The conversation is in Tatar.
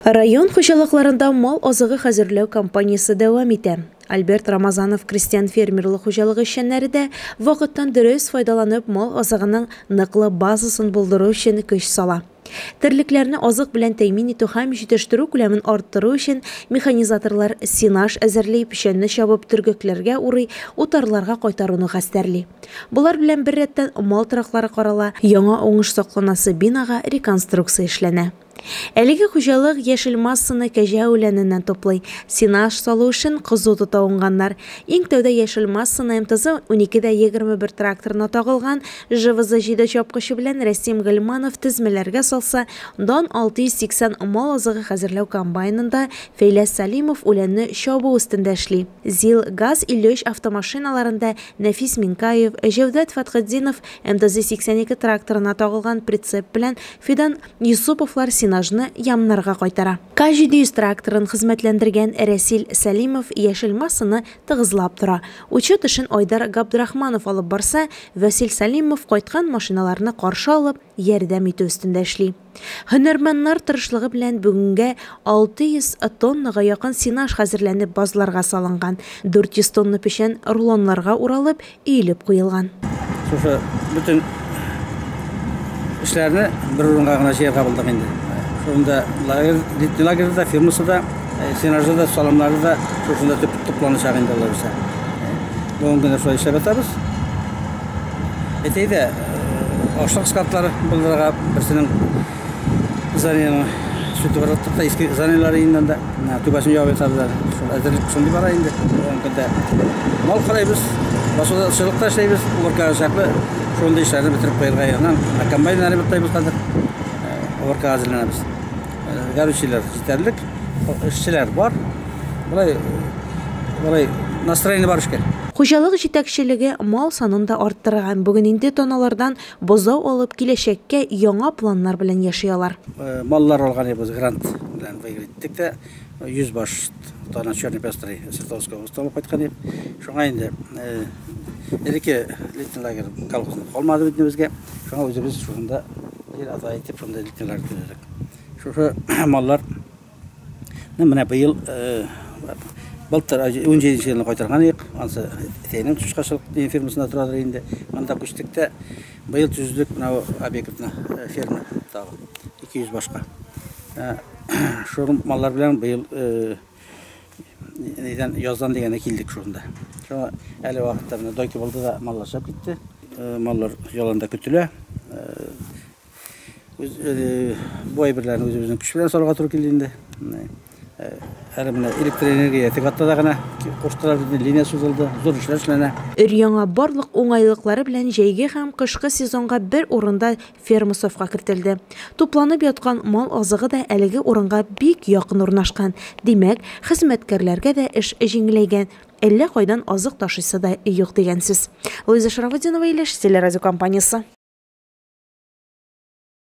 Район хуҗалыкларында мал азыгы хәзерләү кампаниясе дәвам итә. Альберт Рамазанов крестьян-фермерлык хуҗалыгы эшчәннәре дә вакыттан дөрес файдаланып мал азыгының ныклы базасын булдыру өчен көч сала. Терлекләрне азык белән тәэмин итү һәм җитештерү күләмен арттыру өчен механизаторлар сенаж әзерли, печәнне чабып төргәкләргә урый, утарларга кайтаруны хәстәрли. Болар белән беррәттән мал тораклары карала, яңа уңыш сакланасы бинага реконструкция эшләнә. Әлеге хуҗалык яшел массаны кәҗә үләненнән туплый. Сенаж салу эшен кызу тота уңганнар. Иң тәүдә яшел массаны МТЗ 12 дә 21 тракторына тагылган ЖВЗ 7 чапкычы белән Рәсим Гыйльманов тезмәләргә салса, Дан 680 мал азыгы хәзерләү комбайнында Фәйләс Сәлимов үләнне чабу өстендә эшли. ЗИЛ ГАЗ 53 автомашиналарында Нәфис Минкаев, Җәүдәт Фәтхетдинов МТЗ 82 тракторына тагылган прицеп белән Фидан Юсуповлар сенажны ямнарга кайтара. К700 тракторын хезмәтләндергән Рәсил Сәлимов яшел массаны тыгызлап тора. Учет эшен Айдар Габдрахманов алып барса, Васил Сәлимов кайткан машиналарны каршы алып, ярдәм итү өстендә эшли. Һөнәрмәннәр тырышлыгы белән бүгенгә 600 тоннага якын сенаж хәзерләнеп базларга салынган. 400 тонна печән рулоннарга уралып, өелеп куелган. Шушы бөтен эшләрне бер урынга гына җыярга булдык инде. Шунда лагерь, летний лагерьда, фермасы да, сенажы да, саламнары да шушында тупланачак инде, Алла бирсә. Бүгенге көндә шулай эшләп ятабыз. Әйтәйдә, ашлык складлары булдырырга берсенең зданиеның сүтеп ыргыттык та, иске зданиеләре инде анда. Түбәсен ябып ятабыз әле. Шул әзерлек шундый бара инде. Бүгенге көндә мал карайбыз, басуда чылыкта эшләйбез, уборкага чаклы шундый эшләрне бетереп куярга ягыннан комбайннар ремонтлайбыз хәзер. Уборкага әзерләнәбез. Горючийлар җитәрлек, эшчеләр бар. Болай настроение бар эшкә. Хуҗалык җитәкчелеге мал санын да арттырган. Бүген инде таналардан бозау алып, киләчәккә яңа планнар белән яши алар. Маллар алган идек, грант белән выиграть иттек тә, 100 баш тана черный пестрый Свердловской области алып кайткан идек. Шуңа инде элекке летний лагерь колхозында калмады бит безгә. Шуңа үзебез шушында җир ата итеп шунда летний лагерь төзедек. Шушы маллар менә быел, былтыр 17 елны кайтарган идек. Ансы Тәйнең чучкачылык дигән фирмасында торадыр инде. Анда күчтек тә, быел төзедек менә объектны, ферма тагы 200 башка. Шул маллар белән быел нидән яздан дигәндә килдек шунда. Шуңа әле вакытта менә дойка булды да, маллар чыгып китте. Маллар яланда көтелә. Үз бу әйберләрне үзебезнең көч белән салырга туры килде инде. Әле менә электр энергия теге атнада гына куштылар, линия сузылды, зур эшләр эшләнә. Өр-яңа, барлык уңайлыклары белән җәйге һәм кышкы сезонга бер урында ферма сафка кертелде. Тупланып яткан мал азыгы да әлеге урынга бик якын урнашкан. Димәк, хезмәткәрләргә дә эш җиңеләйгән. Әллә кайдан азык ташыйсы да юк дигән сүз. Луиза Шарафутдинова, Илеш телерадиокомпаниясе.